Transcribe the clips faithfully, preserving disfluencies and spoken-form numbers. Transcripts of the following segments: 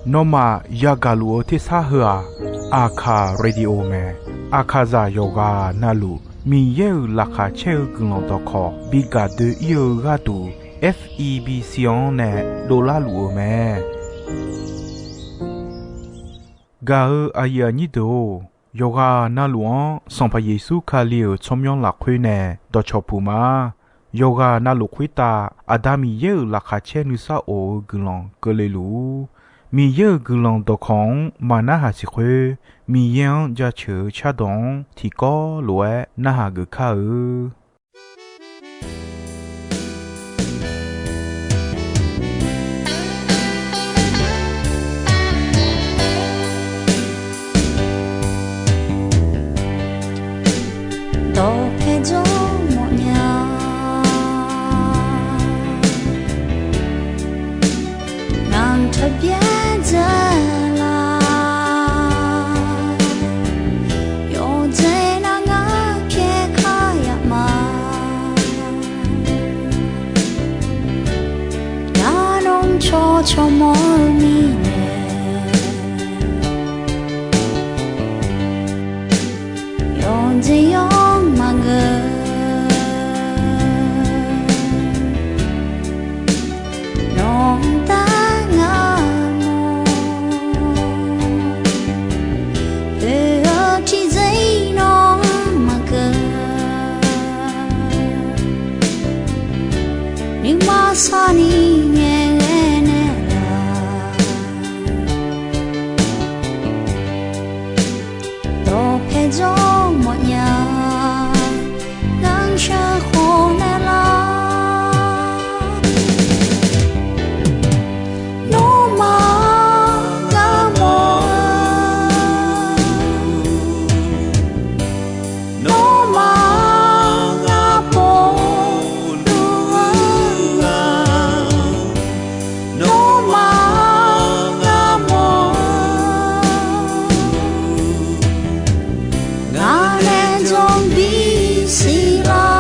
Nawmaf yagaq luf-eu tersar heu-aq, Aqkaq Radio mae. Aqkaqzaq yawqghaq navluf Miqyaer-euq laqkhaq caer-eu guiqlanq dawqkawq bi gaq doe-ir-eu gharduq, F E B C-anr nae dovlar luf-eu mae. Gaq-eu aqyuif aqnyir deuq-or, yawqghaq navluf-anr Sanqpaq Yeqsur Kali-euq tsawrmyanr lafkhoer nae dawqcawq puq ma. Yawqghaq navluf khoertav Aqda Miqyaer-euq laqkhaq caer nuisar of-eu guiqlanq keuvle luf-ur. Miqyaer-euq guiqlanq dawqkawq-anr maqnarhaq siq khoer, Miqyaer-anr jaceuq-eu cardawq-anr tiqkawv lof-aer narhaq geuf kar-eu. Dawqpae jawr mawfnya, ngaq-anr taqbyaer dzae la. Yawqjeq nav ngar pyaeq kar yaf ma. Ngar nawr cawq cawq mawr-eu mirnae, yawqjeq yawr maqgeur. Nawq-anr taef ngar mawr, oe-eu tiqjeq-ir nawr maqgeur. Nuima sarni ngaeqghae naeqlaf, dawqpae jawr mawfnya, ngar sheuqkhof naeqlaf. Nawmaf ngar mawr-eu, nawmaf ngar pov luf-eu, nawmaf ngar mawr-eu, ngaq nae jawr bisiq lar.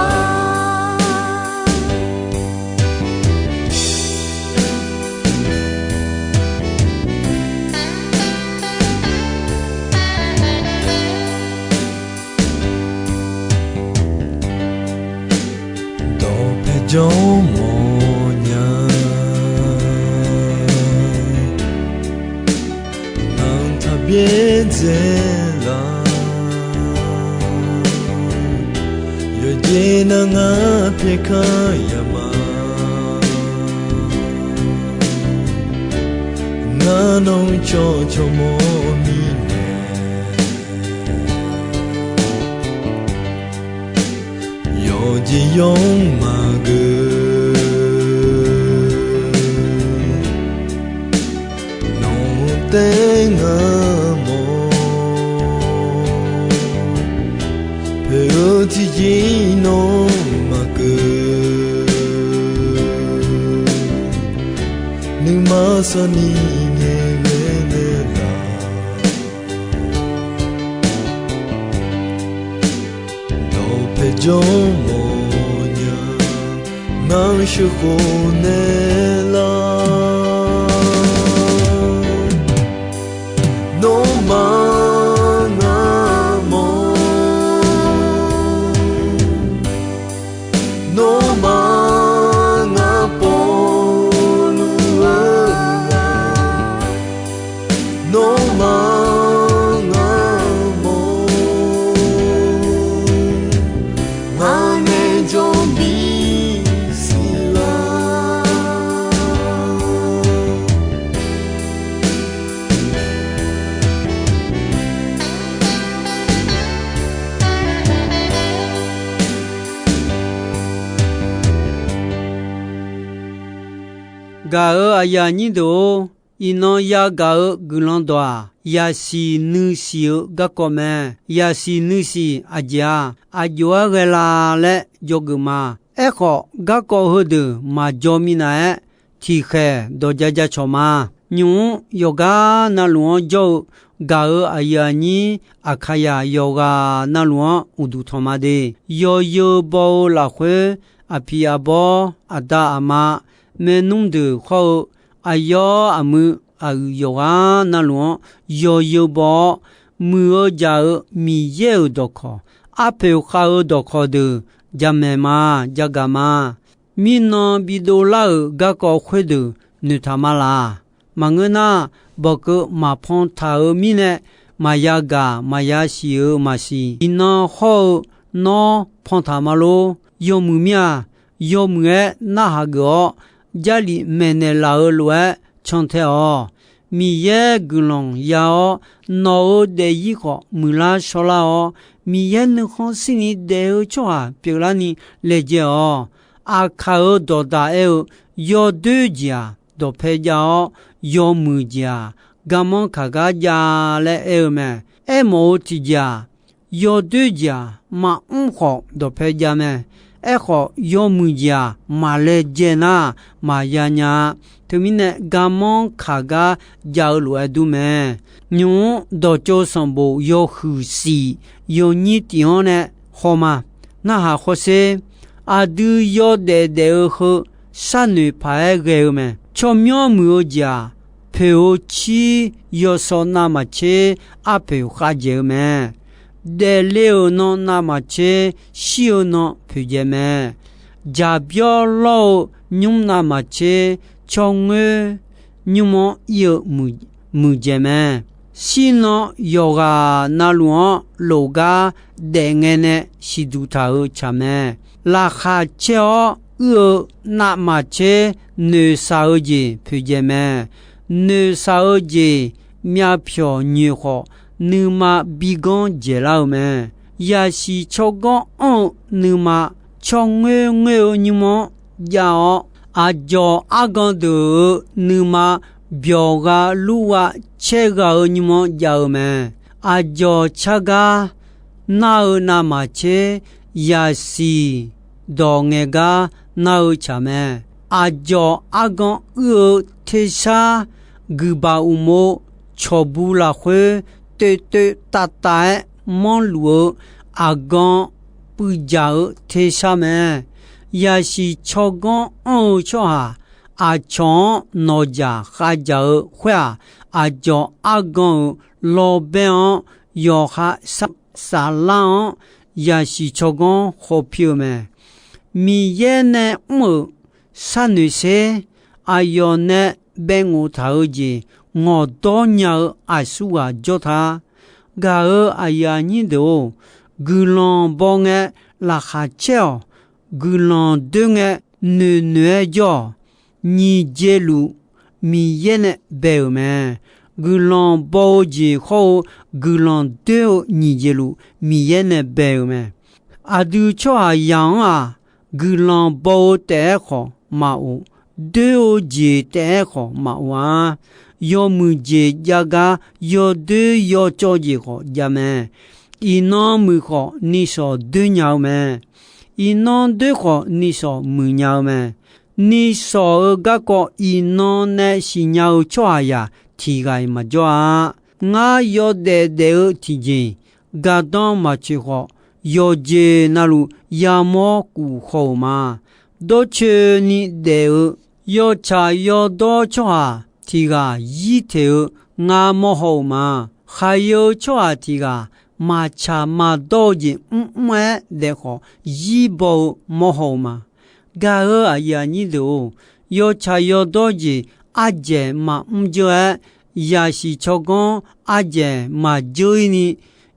Dawqpae jawr mawfnya, ngaq-anr taqbyaer dzae la. Yawqjeq nav ngar pyaeq kar yaf ma. Ngar nawr cawq cawq mawr mirnae, yawqjeq yawr maqgeur. Nawq-anr taef ngar mawr, poeq-eu tiqjeq-ir nawr maqgeur. Nuima sarni ngaeqghae naeqlaf, dawqpae jawr mawfnya, ngar sheuqkhof naeqlaf. Nawmaf ngar mawr, nawmaf ngar pov luf-eu, nawmaf ngar mawr, ngaq nae jawr bisiq lar. Gaq-euq aqyuif aqnyir deuq-or, iqnan yagaq-eu guiqlanq dawq-aq, yasiq nuisiq-eu garkawv mae. Yasiq nuisiq aqjeq-aq, aqjox-aer ghae la laer dzawgeuf ma. Aerkhawf, garkawv heudeuq maqjaw minav-aer, tiqkhaeq dawq ja ja cawq ma. Nymq-mr yawqgar navluf-anr jawr-eu gaq-euq aqyuif aqnyir Aqkaqyaq yawqghaq navluf-anr uqduq tanq ma de. Yawzeu baw-eu lafkhoer, aqpiq aqbawr, aqda aqma, maernmr deuq khawr-eu Aqyawf aqmuiq aqyuif yawqghaq navluf-anr yawzeu baw-awr, muiq-eu jaq-euq Miqyaer-euq dawqkawq, arpoeq khav-eu dawqkawq deuq jamaeq ma, jagaq ma. Mirnan bidov lar-euq garkawv khoerdeuq noeqtaq ma laq. Maqngeur nar, bawqkeuv maqpan taq-euq mirnae, maqya gaq maqya siq-euq maqsiq. Iqnan hawr-eu nawr pantaq ma lor. Yawmuiq mir-a. Yawmuiq-aer narhaq geuf-awr, Jarlif maeqnaeq laf-eu lof-aer cantae-awq. Miqyaer guiqlanq ya-awr, nawq-euq daefzir khawf muiqlar shawrlar-awr, Miqyaer nuikhanr shirni daef-eu tsawrhaq pyeuflarni laejae-awq. Aqkaq-euq dawqdaq aer-eu, yawdoer jeq-aq dawqpae jav-awr, yawmuiq jeq-aq garmanr kaq gar jav laer aer-eu mae. Aermawf-eu tiqjeq-aq, yawdoer jeq-aq maqmr khawf dawqpae jav mae. Aerkhawf, yawmuiq jeq-aq maqlaejae nar, maqya nya-a. Teumirnae, garmanr kaq gar jav-eu lof-aer dur mae. Nymq-mr dawqtsov sanqbof yawhuiq siq yawnyir tif-anr nae haw ma. Narhaq hawsher. Aqdui yawdaef daef-eu heu sharnoeq paq-aer ghae-eu mae. Tsawrmyanr muiq-eu jeq-aq, poeq-eu cir yawsaw navmaqtser arpoeq khavdzaeq-eu mae. Daefle-euq nan navmaqtser shir-eu nan poeqdzaeq mae. Jaqbyawr lawr-eu nymr navmaqtser tsawrngoer nymr-anr ir-eu muiqdzaeq mae. Shirnan yawqghaq navluf-anr lof gar daef ngae nae siqduq taq-euq tsaq mae. Laqkhaq caer-awr uir-eu navmaqtser noeqshaq-eu jeq poeqdzaeq mae. Noeqshaq-eu jeq myavpyawq nyoeq khawf, nuima biganr dzaeqlar-eu mae. Yaqsiq tsawrganr anr-eu nuima tsawrngoer ngoer-eu nymr-anr jav-awr, aqdzawq argan deuq-euq nuima byawq gha lur gha caer gha-eu nymr-anr jav-eu mae. Aqdzawq tsar gar nar-eu navmaqtser yaqsiq dawq ngaeq gar nar-eu tsaq mae. Aqdzawq argan uir-eu tersar guiqbaq uqmov cawqbu lafkhoer toevtoev tavtav-aer manrluf-eu aqgan puivdzaq-eu tersar mae. Yaqsiq tsawrganr anr-eu tsawrhaq aqcawq-anr nawqdzaq khavdzaq-eu khoer-aq, aqdzawq argan-euq lawrbaer-anr yawqha saflar-anr yaqsiq tsawrganr khawpir-eu mae. Miqyaer nae mr-euq sharnoeq sher. Aqyawf nae bae nghof taq-eu jeq ngawqdawr nya-eu aqsurghaq jawr ta. Gaq-euq aqyuif aqnyir deuq-or, guiqlanq baw ngae laqkhaq caer-awq. Guiqlanq doer ngae noeqnoeq-aer jawr-awq. Nyiq jeqluf Miqyaer nae bae-euq mae. Guiqlanq baw-eu jeq hawr-eu guiqlanq doer-eu nyiq jeqluf Miqyaer nae bae-euq mae. Aqdui tsawrhaqzaq-anr-aq, guiqlanq baw-eu taef-aer khawf maqof, doer-eu jeq taef-aer khawf maqof-a. Yawmuiq jeq jav gar yawdoer yawcawv jeq khawf jav mae. Iqnan muiq khawf nishawq doer nya-eu mae. Iqnan doer khawf nishawq muiq nya-eu mae. Nishawq-euq garkawv iqnan nae siqnya-eu tsawrhaqzaq tiq ghaq-iq maqjawr-a. Ngar yawdaef daef-eu tiqjeq-iq, gardanr maqtsoeq khawf, yawqjeq navluf yamawr kuf haw-euq ma. Dawrcoeni daef-eu yawtsaq yawdawr tsawrhaq tiq ghaq zir teq-eu ngar mawrhaw-euq ma. Khaqyeu tsawrhaq tiq ghaq maqtsaq maqdawr-eu jeq mrmr-aer daef khawf, zir baw-eu mawrhaw-euq ma. Gaq-euq aqyuif aqnyir deuq-or, yawtsaq yawdawr jeq ardzaeq maqmr dzeur-aer, yaqsiq tsawrganr ardzaeq maqdzeur-ir ni,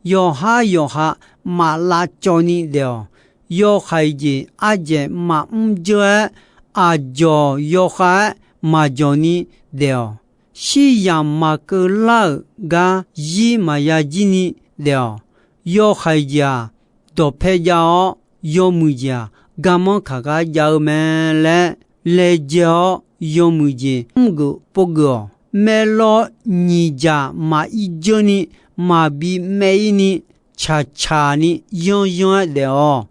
yawqhar yawqha maqlavcawv ni daef-awq. Yawhaiq jeq ardzaeq maqmr dzeur-aer, aqdzawq yawkhav-aer maqdzawq ni daef-awq. Shir yamq maqkeuv lar-euq gar zir maqya jir ni daef-awq. Yawhaiq jeq-aq, dawqpae jav-awr, yawmuiq jeq-aq, garmanr kaq gar jav-eu mae laer laejae-awr, yawmuiq jeq mrgeuf povgeuf-awq. Maeqlawv nyiq dzaq maqir dzeur ni, maqbi maev-ir ni, tsaqtsaq ni yanryanr-aer daef-awq.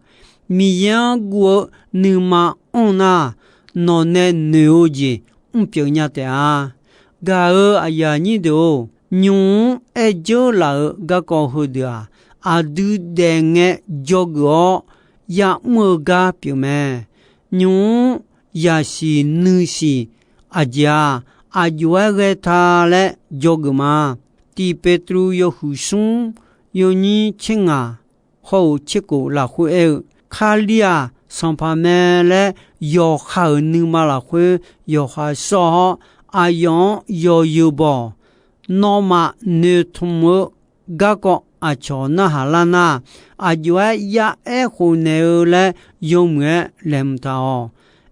Miqyaer-anr guv-eu nuima anr nar, nawq nae noeq-eu jeq mrpyeuf nya taef-a. Gaq-euq aqyuif aqnyir deuq-or, nymq-mr aer dzeur laf-euq garkawv heudeuq-aq, aqdui daef ngae dzawgeuf-awr ya'mr-eu gar pyeuf mae. Nymq-mr yasiq nuisiq aqjeq-aq, aqjox-aer ghae ta laer dzawgeuf ma. Tiq Petruv yawhuiq smr yawnyir tser ngaq hawr-eu tser kof lafkhoer aer-eu, Kali-aq Sanqpaq mae laer yawqha-euq nuima lafkhoer yawqha sawr-awr, aqyawf-anr yawzeu baw-awq. Nawmaf noeqtmq-eu garkawv aqcawq narhaq lar nar, aqjox-aer ya aerkhof naeq-eu laer yawmuiq-aer laeqhmq taq-awq.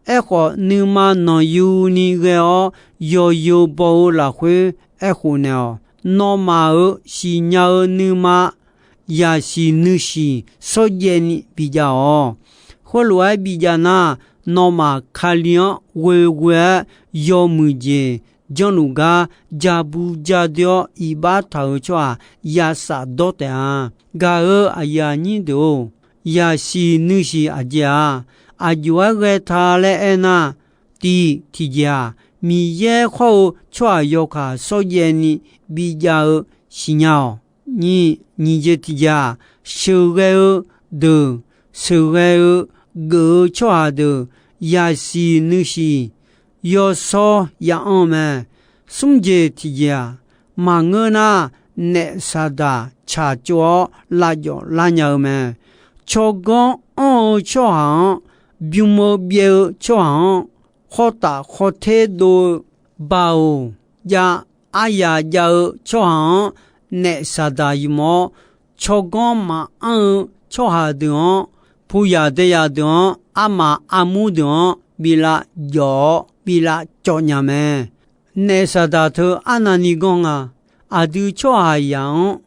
Aerkhawf, nuima nanqyuni ghae-awr yawzeu baw-eu lafkhoer aerkhof naeq-awq. Nawmaf-euq siqnya-eu nuima yaqsiq nuisiq shawrjaev ni bijav-awq. Khoerlof-aer bijav nar, nawmaf Kali-anr ghoeghoe-aer yawmuiq jeq janrluf gar ja bu ja doe-awr iqbax taq-euq tsawrhaq ya safdawr taef-a. Gaq-euq aqyuif aqnyir deuq-or, yaqsiq nuisiq aqjeq-aq, aqjox-aer ghae ta laer aernar, tiq tiqjeq-aq, Miqyaer khawr-eu tsawrhaq yawkaq shawrjaev ni bijav-eu siqnya-awq. Nyiq, nyiq jeq tiqjeq-aq, sheuqghae-eu deuq, sheuqghae-eu geuf-eu tsawrhaq deuq yaqsiq nuisiq yawshawr ya anr-eu mae. Smr jeq tiqjeq-aq, maqngeur nar, naef saqdaq tsaqtsov-awr lavjawf lar nya-eu mae. Tsawrganr anr-eu tsawrhaq-anr, bym-eu byaev-eu tsawrhaq-anr, khawr taf khawr ter dov-eu baoq jav aryaq jav-eu tsawrhaq-anr naef saqdaq ymq-awr, tsawrganr maqanr-eu tsawrhaq deuq-anr, puyaq daeyaq deuq-anr, armaf armur deuq-anr bi lav jawf-awr bi lav cawv nya mae. Naef saqdaq teu arnavni ganr nga. Aqdui tsawrhaqzaq-anr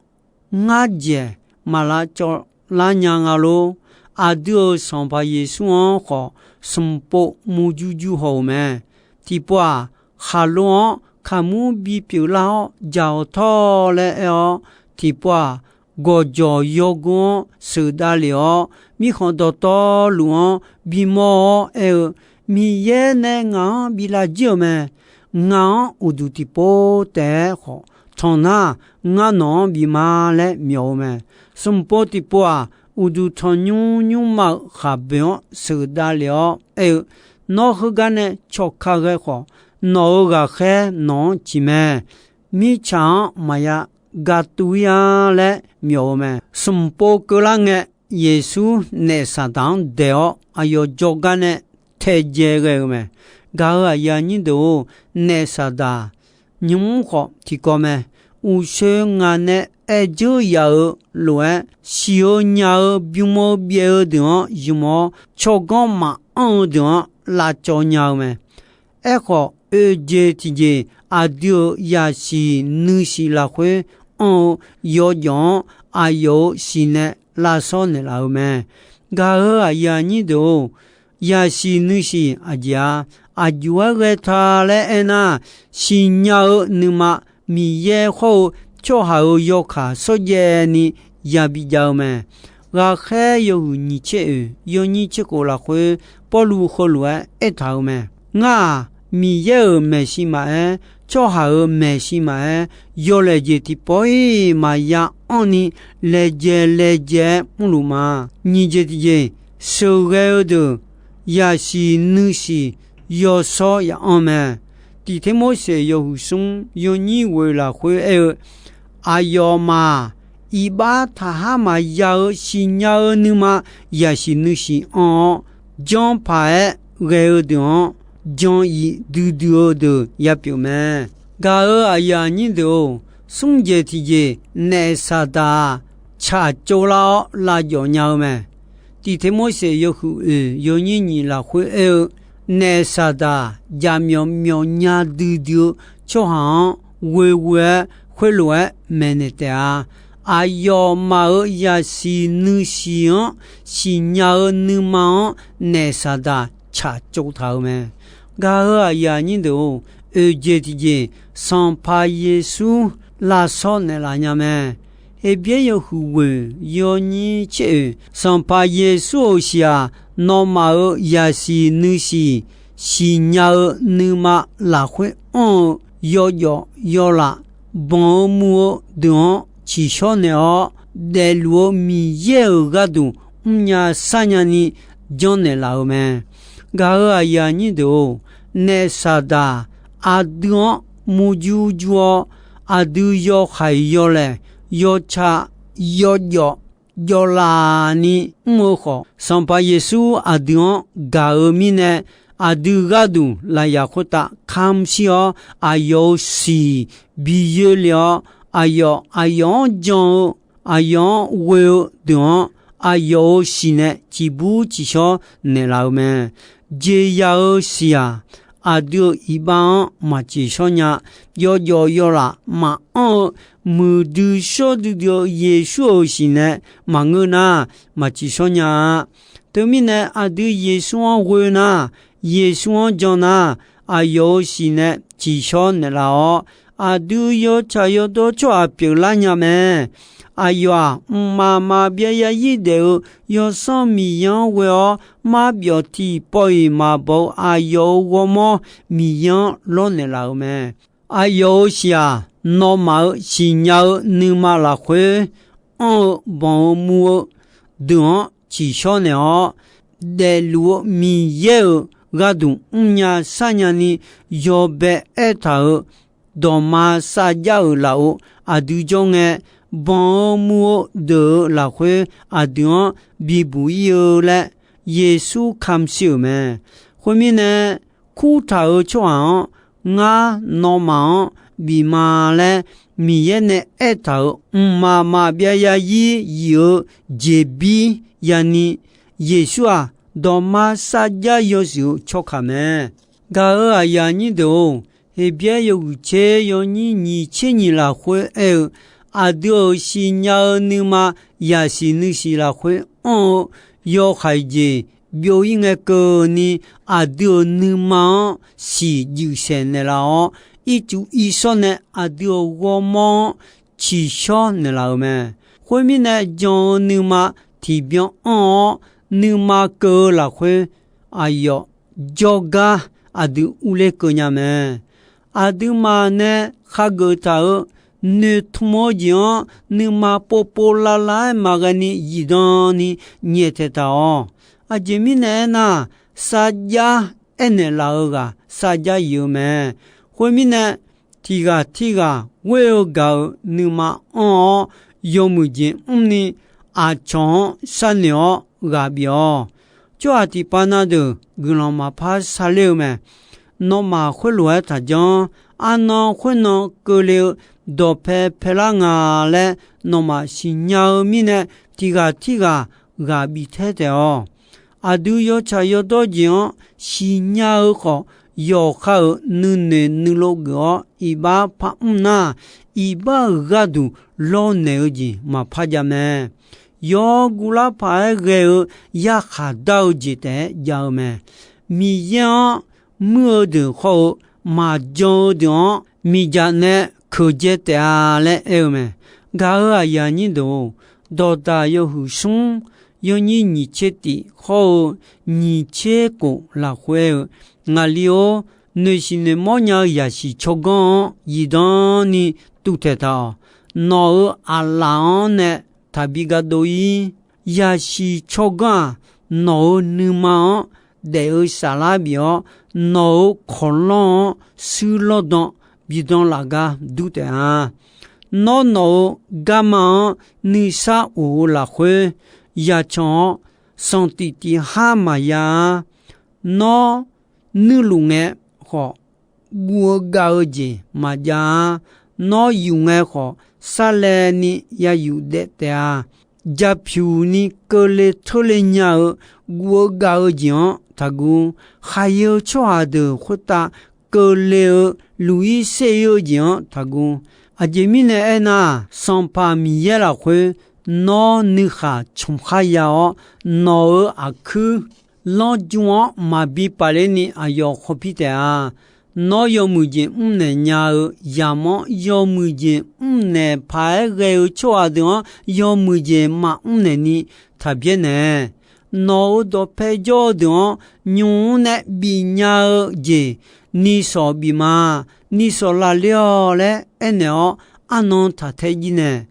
ngar dzaeq maq lav cawv lar nya nga lor. Aqdui-euq Sanqpaq Yeqsur-anr khawf, smq pov murjur jur haw-euq mae. Tiqpov-aq, khaqlo-anr kaqmur bipyeuf lar-awr jaq-awq tawr laer aer-awr, tiqpov-aq, gawqjawq yawgor-anr sheuqdav lef-awr, mirkhanq dawqtawvluf-anr bimawr-awr aer-eu, Miqyaer nae ngaq-anr bi lav jir-euq mae. Ngaq-anr uqduq tiqpov taef-aer khawf, tanq nar, ngar nawq-anr bif ma laer myawf-eu mae. Smq pov tiqpov-aq, uqduq tanqnymr nymrma-euq khaqboeq-anr sheuqdav lef-awr aer-eu, Nawr heugar nae cawq ka ghae khawf, nawq-euq ghaqkhaer nawq-anr ciq mae. Mirtsaq-anr maqya gatuv-ir-a laer myawf-eu mae. Smq pov keuvlar ngae, Yeqsur naef saqdaq-anr daeq-awr aqyawf jawrgar nae taedzae ghae-eu mae. Gaq-euq aqyuif aqnyir deuq-or, naef saqdaq nymq-mr khawf tiqkawv mae. Uqshoe ngaq nae aerdzeur yaf-eu lof-aer, siq-eu nya-eu bym-eu byaev-eu deuq-anr ymq-awr, tsawrganr maqanr-eu deuq-anr lavcawv nya-eu mae. Aerkhawf, oeqjeq tiqjeq aqdui-euq yaqsiq nuisiq lafkhoer anr-eu yawjawf-anr aqyawf-euq siq nae lavshawr naeqlaf-eu mae. Gaq-euq aqyuif aqnyir deuq-or, yaqsiq nuisiq aqjeq-a. Aqjox-aer ghae ta laer aernar, siqnya-eu nuima Miqyaer khawr-eu tsawrhaq-euq yawkaq shawrjaev ni yabi jav-eu mae. Ghaqkhaer yawhuiq nyiq tser oeq yawnyir tser khof lafkhoer, Pawrluv heulof-aer aertaq-euq mae. Ngar-aq, Miqyaer-euq maeqshi maqaer, tsawrhaq-euq maeqshi maqaer, yawlaeq jeq tiqpawf-iq maqya anrni laejae laejae-aer mrluf ma. Nyiq jeq tiqjeq, sheuqghae-eu deuq yaqsiq nuisiq yawshawr ya anr mae. Tiq Termorseq yawhuiq smr yawnyir ghoeq lafkhoer aer-eu, aqyawfmaf-aq, iqbax taqhar maqya-eu siqnya-eu nuima yaqsiq nuisiq anr-awr, janr paq-aer ghae-eu deuq-anr jan-iq duidui-eu deuq yapyeuf mae. Gaq-euq aqyuif aqnyir deuq-or, smr jeq tiqjeq naef saqdaq-aq, tsaqtsov lar-awr lavjawf nya-eu mae. Tiq Termorseq yawhuiq oeq yawnyir nyiq lafkhoer aer-eu, naef saqdaq jaqmyawf myawfnya duidui-eu tsawrhaq-anr ghoeghoe-aer khoerlof-aer maeqnaeq taef-a. Aqyawfmaf-euq yaqsiq nuisiq-anr siqnya-eu nuima-anr naef saqdaq tsaqtsov taq-euq mae. Gaq-euq aqyuif aqnyir deuq-or, oeqjeq tiqjeq Sanqpaq Yeqsur lavshawr naeqlaf nya mae. Heqbyaer yawhuiq ghoeq yawnyir tser oeq, Sanqpaq Yeqsur-euq shiq-aq, nawmaf-euq yaqsiq nuisiq siqnya-eu nuima lafkhoer anr-eu yawjawf yawlaf banq-eu muv-eu deuq-anr tsiqshawr naeq-awr, daefluf-eu Miqyaer-euq gharduq mrnya sharnya ni janrnaeq laf-eu mae. Gaq-euq aqyuif aqnyir deuq-or, naef saqdaq aqdui-anr murjur jur-awr, aqdui yawhaiq yawlaeq, yawtsaq yawjawf jawvlaf ni mr-eu khawf, Sanqpaq Yeqsur aqdui-anr gaq-eu mirnae, aqdui gharduq lafyaq khoertav kamq shir-awr, aqyawf-euq siq bi yoerle-awr, aqyawf, aqyawf-anr jan-eu, aqyawf-anr ghoe-eu deuq-anr, aqyawf-euq siq nae ciqbur ciqshawr naeqlaf-eu mae. Jeqzaq-eu siq-aq, aqdui-euq iqbax-anr maq ciqshawr nya. Yawjawf yawlaf maqanr-eu muiqdui shawr duidui-eu Yeqsur-euq siq nae maqngeur nar, maq ciqshawr nya-a. Teumirnae, aqdui Yeqsur-anr ghoe nar, Yeqsur-anr jan nar, aqyawf-euq siq nae ciqshawr naeqlaf-awr, aqdui yawtsaq yawdawr tsawrhaq pyeuflar nya mae. Aqyawf-aq, mqmaq maqbyav zarzir daef-eu Yawsanr Miqyaer-anr ghoe-awr, marbyawf tiqpawf-iq maqbaw-eu aqyawf-euq ghawrmawr Miqyaer-anr lawrnaeq laf-euq mae. Aqyawf-euq siq-aq, nawmaf-euq siqnya-eu nuima lafkhoer anr-eu banq-eu muv-eu deuq-anr ciqshawr naeq-awr, daefluf-eu Miqyaer-euq gharduq mrnya sharnya ni yawbae aertaq-euq dawqma sarjax-euq lafov aqdui jawr ngae, banq-eu muv-eu deuq-euq lafkhoer aqdui-anr bibuq ir-eu laer Yeqsur kamq shir-euq mae. Khoermirnae, kurtaq-euq tsawrhaq-anr, Ngar nawmaf-anr bif ma laer Miqyaer nae aertaq-euq mqmaq maqbyav zarzir yif-eu jeqbir yani, Yeqsur-aq, dawqma sarjax yawshuif-eu tsawrkaq mae. Gaq-euq aqyuif aqnyir deuq-or, Heqbyaer yawhuiq tser yawnyir nyiq tser nyiq lafkhoer aer-eu, aqdui-euq siqnya-eu nuima yaqsiq nuisiq lafkhoer anr-eu yawhaiq jeq byov-ir ngae keuvni, aqdui-euq nuima-anr siq juifsaeq naeqlaf-awr, ircuf irshawr nae aqdui-euq ghawrmawr-anr ciqshawr naeqlaf-euq mae. Khoermirnae, jan-eu nuima tiqbyan anr-awr, nuima keuv-eu lafkhoer aqyawf jawrgar aqdui urler keuv nya mae. Aqduimaf nae khageuf taq-euq noeqtmq-eu jeq-anr nuima povpov lavlav-aer maqghae ni zifdan ni nyaeftaeq taq-awq. Aqjeq mirnae aernar, sarjax aernaeq laf-eu ghaq sarjax yif-eu mae. Khoermirnae, tiq ghaq tirghaq ghoer-eu gaq-euq nuima anr-awr, yawmuiq jeq mrni aqcawq-anr sharnoeq-awr ghaq bif-awq. Tsawrhaq tiqpav na deuq guiqlanq maqpar sharler-eu mae. Nawmaf khoerlof-aer taqjanr. Arnan khoernan keuvle-eu dawqpae paelar nga laer nawmaf siqnya-eu mirnae, tiq ghaq tirghaq ghaq bif taer taef-awq. Aqdui yawtsaq yawdawr jeq-anr siqnya-eu khawf, yawqha-euq nuinoeq nuilov geuf-awr iqbax par mr nar, iqbax-euq gharduq lawrnaeq-eu jeq maqpar jav mae. Yawr guvlar paq-aer ghae-eu yarkhaq dar-eu jeq taef-aer jav-eu mae. Miqyaer-anr muir-eu deuq hawr-eu maqjan-eu deuq-anr miqdzaq nae keuqdzae taef-a laer aer-eu mae. Gaq-euq aqyuif aqnyir deuq-or, dawqdaq yawhuiq smr yawnyir nyiq tser tif hawr-eu nyiq tser kof lafkhoer aer-eu, Ngaqli-or, noeqsiq noeqmawr nya-eu yaqsiq tsawrganr-anr zifdan ni tuvtaeq taq-awq. Nawq-euq aqlaf-anr nae taqbi ga dov-ir. Yaqsiq tsawrganr-aq, nawq-euq nuima-anr daef-eu saflar bif-awr, nawq-euq kawqlanr-anr shuir lawrdan bidan laf gar dur taef-a. Nawr nawq-euq garma-anr nuisar of-eu lafkhoer yacan-awr, sanqtif tif har maqya-a. Nawr nuirluf ngae khawf, guv-eu gav-eu jeq maqjav-a. Nawr yuf ngae khawf, sarlaevni ya yuf daef taef-a. Japyuq ni keuvle teurle nya-eu guv-eu gav-eu jeq-anr taqguv. Khaqyae-eu tsawrhaq deuq khoertav keuvle-eu luq-ir ser-ir-eu jeq-anr taqguv. Aqjeq mirnae aernar, Sanqpaq Miqyaer lafkhoer nawr nuikhaq canqkhar ya-awr, nawq-euq aqkuir lanrjm-anr maqbi pafler ni aqyawf khawpir taef-a. Nawr yawmuiq jeq mrnaeq nya-eu yamq-anr, yawmuiq jeq mrnaeq paq-aer ghae-eu tsawrhaq deuq-anr yawmuiq jeq maqmr naeq ni taq byaer naeq. Nawq-euq dawqpae jawr-eu deuq-anr nymq-mr nae bifnya-eu jeq, nishawq bif ma. Nishawq lafle-awq laer aernaeq-awr, arnan taq tae jir nae.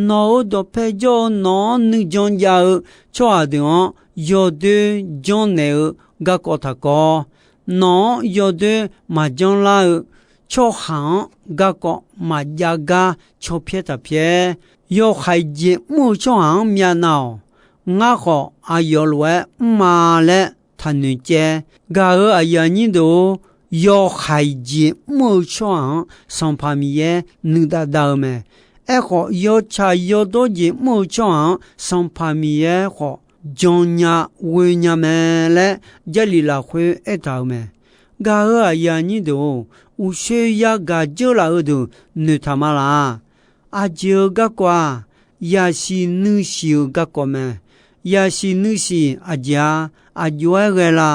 Nawq-euq dawqpae jawr-eu nawq-anr nuijan jav-eu tsawrhaq deuq-anr yawdoer janrnaeq-eu garkawv taq kawv. nawq-anr yawdoer maqjanr lar-eu tsawrhaq-anr garkawv maqjav gar caw pyaer taq pyaer. Yawhaiq jeq mr-eu tsawrhaq-anr myavnav-awq. Ngar khawf aqyawf lof-aer mr ma laer taqnoeq caev. Gaq-euq aqyuif aqnyir deuq-or, yawhaiq jeq mr-eu tsawrhaq-anr Sanqpaq Miqyaer nuidav dav-eu mae. Aerkhawf, yawtsaq yawdawr jeq mr-eu tsawrhaq-anr Sanqpaq Miqyaer khawf jannya ghoenya mae laer Jarlif lafkhoer aertaq-euq mae. Gaq-euq aqyuif aqnyir deuq-or, uqshoe yagaq dzeur laf-eu deuq noeqtaq ma laq. Aqjeq-euq garkawv-aq, yasiq nuisiq-euq garkawv mae. Yasiq nuisiq aqjeq-a? Aqjox-aer ghae la?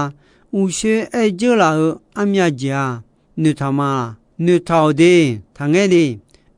Uqshoe aer dzeur laf-eu armyav jeq-a? Noeqtaq ma. Noeqtaq-awq de. Taqngaer de.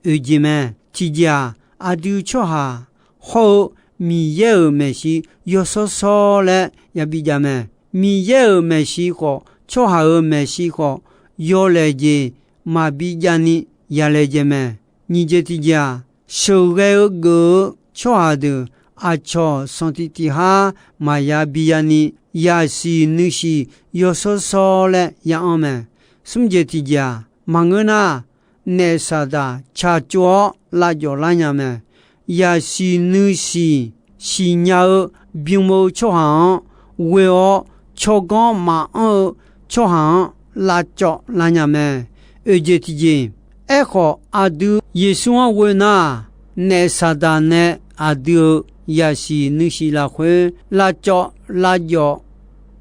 Oeq jeq mae. Tiqjeq-aq, aqdui tsawrhaq hawr-eu Miqyaer-euq maeqshi yawshawr shawr laer yabi jav mae. Miqyaer-euq maeqshi khawf, tsawrhaq-euq maeqshi khawf, yawlaeq jeq maqbi javni yalaejae mae. Nyiq jeq tiqjeq-aq, sheuqghae-eu geuf-eu tsawrhaq deuq aqcawq sanqtiq tiq har maqya bi yani, yasiq nuisiq yawshawr shawr laer ya anr mae. Smr jeq tiqjeq-aq, maqngeur nar, naef Saqdaq tsaqtsov-awr lavjawf lar nya mae. Yasiq nuisiq siqnya-eu bym-eu tsawrhaq-anr ghoe-awr, tsawrganr maqanr-eu tsawrhaq-anr lavcawv lar nya mae. Oeq jeq tiqjeq, aerkhawf aqdui Yeqsur-anr ghoe nar, naef Saqdaq nae aqdui-euq yasiq nuisiq lafkhoer lavcawv lavjawf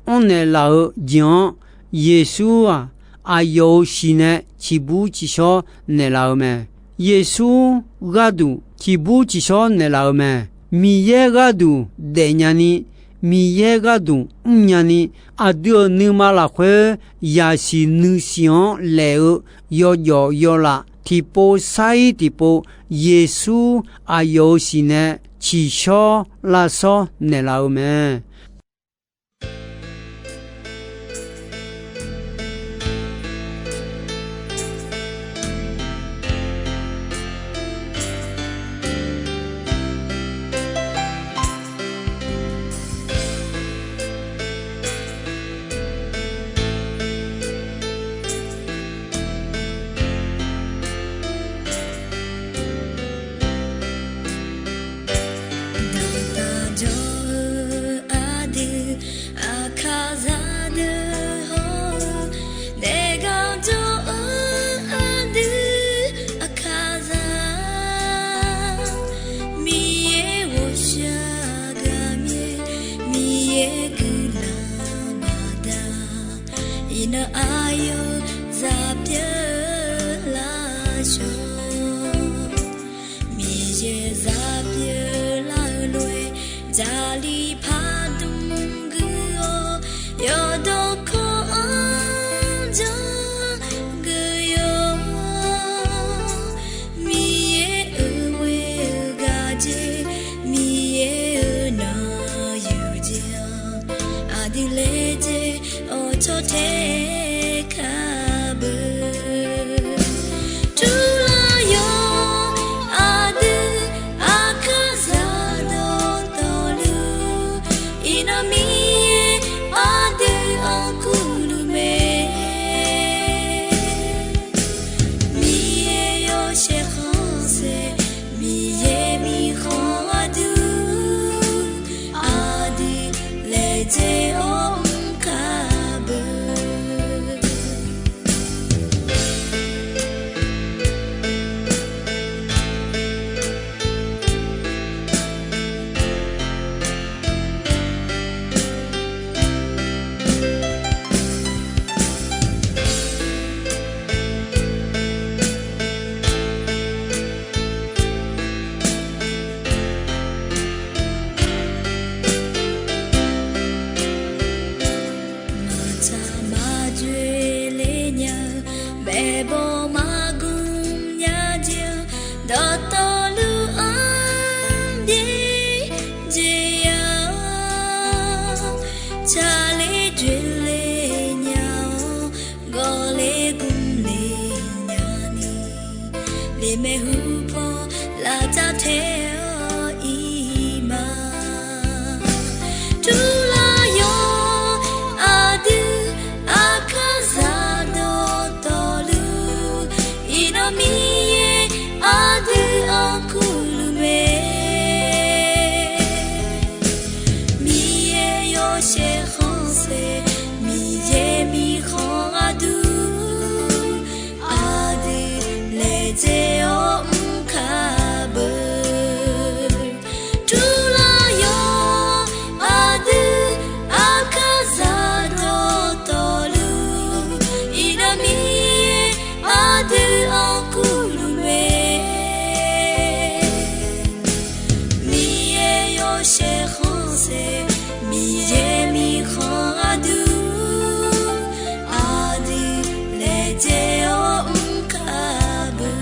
anrnaeq laf-eu jeq-anr, Yeqsur-aq, aqyawf-euq siq nae ciqbur ciqshawr naeqlaf-eu mae. Yeqsur gharduq ciqbur ciqshawr naeqlaf-eu mae. Miqyaer gharduq daefnya ni, Miqyaer gharduq mrnya ni, aqdui-euq nuima lafkhoer yasiq nuisiq-anr laef-eu yawjawf yawlaf tiqpov sar-ir tiqpov, Yeqsur aqyawf-euq siq nae ciqshawr lavshawr naeqlaf-eu mae. Daqtaq jawr-eu aqdui aqkaqzaq deuq hawr-eu, daefgar jawr-eu aqdui aqkaqzaq, Miqyaer ghawqshaq gaqmyaer, Miqyaer guiqlanq baqda, iqnan aqyawf zaq pyeuf laf shawr. Miqyaer zaq pyeuf lar-eu lof-aer, Jarlif pardmq guiq-awr, yawqdawq kawv-anr janr guiq yawq. Miqyaer-euq ghoer-eu gaq jeq, Miqyaer-euq nanq yuq jeq-anr, aqdui laejae-awr cawtae kar beu. Turlar yawq aqdui aqkaqzaq dawqtawvluf, iqnan Miqyaer aqdui-anr kurluf mae. Miqyaer yawshaef khanqsaer, Miqyaer mirkhanq aqdui, aqdui laejae-awr mr kar beu. Maqtsaq maqjoe le nya-eu, maeqbawq maqgmq nya jeq-anr, dawqtawvluf-anr byaerdzae ya-awr, tsaqler dzoeqler nya-awr, gawqler gmqler nya ni, lemaeq hupaw lavtav tae-awr iq ma. Turlar yawq aqdui, aqkaq Miqyaer aqdui-anr kurluf mae. Miqyaer yawshaef khanqsaer, Miqyaer mirkhanq gharduq, aqdui laejae-awr mr kar beu. Turlar yawq, aqdui aqkar zaq dawqtawvluf, iqnan Miqyaer aqdui-anr kurluf mae. Miqyaer yawshaef khanqsaer, Miqyaer mirkhanq gharduq, aqdui laejae-awr mr kar beu.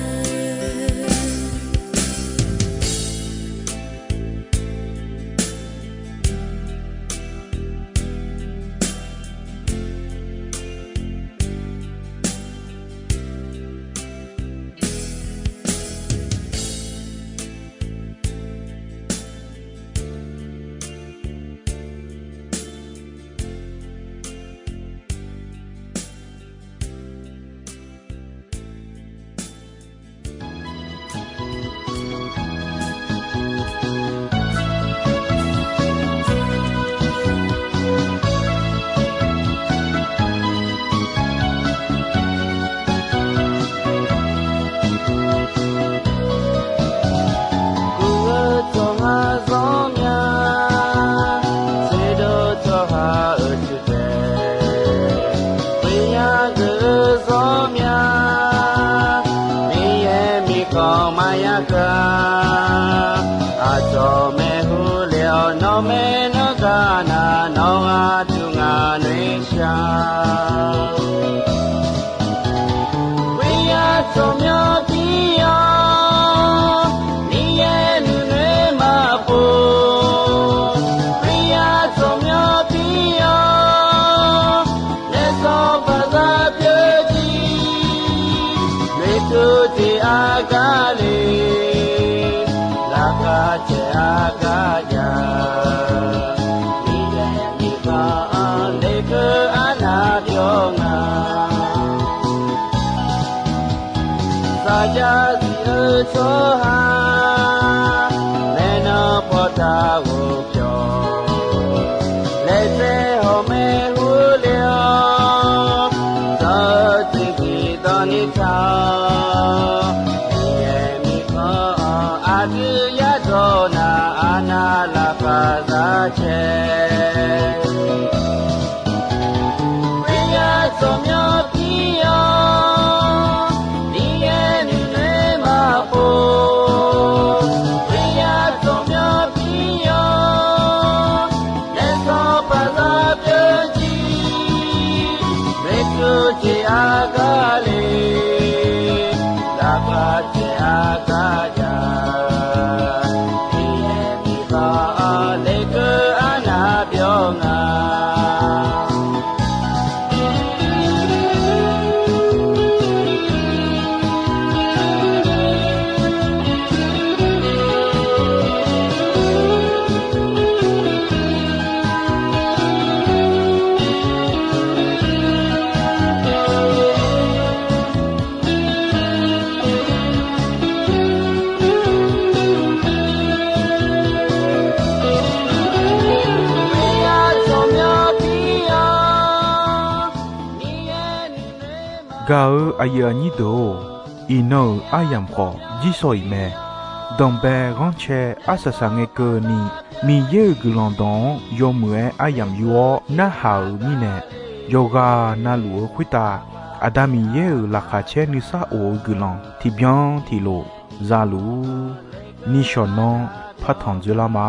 Guv-eu tsawrhaq zanr mya, tserdov tsawrhaq-euq cuqdaeq, ghoeqya geuf-eu zanr mya, Miqyaer mirkhanq maqya keuv-a. Aqcawq maeqhu le-awr, nawr maernmr gar nar, nawr gharduq ngaq noeqshaq. Ghoeqya tsawrmyanr pir-awr, Miqyaer nuinoeq maqpov. Ghoeqya tsawrmyanr pir-awr, naef sanqpaq zaq pyeuf jir. Noeqtmq jeq aqgar le, laqkhaq caeq aqgar jav. Miqyaer mirkhanq-anr lekeuv arnav byawr nga. Saqjav zif-eu tsawrhaq, maeqnan pawqtaq ghofpyawq, laejae hawq maeqhu le-awr, zanq-eu tiqtiq dawq ni taq-awr, Miqyaer mirkhanq-anr aqdui yadawq nar, arnav laqkhaq zaq caeq. Ghoeqya tsawrmyanr pir-awr, Miqyaer nuinoeq maqpov. Ghoeqya tsawrmyanr pir-awr, naef sanqpaq zaq pyeuf jir. Noeqtmq jeq aqgar le, laqkhaq caeq aqgar jav. Miqyaer mirkhanq-anr lekeuv arnav byawr nga. Gaq-eu aqyuif aqnyir deuq-or, iqnan-euq aryamq khawf jirsawq iq mae. Danqbae ghanrcae arsaq saq ngae keuvni, Miqyaer-euq guiqlanq dawq-anr yawmuiq-aer aryamq yur-awr narhaq-euq mirnae, yawqghaq navluf-eu khoertav Aqda Miqyaer-euq laqkhaq caer nuisar of-eu guiqlanq tiqbyan tiqlof za luf-ur. Nishawq nanr partanq dzoerlar ma.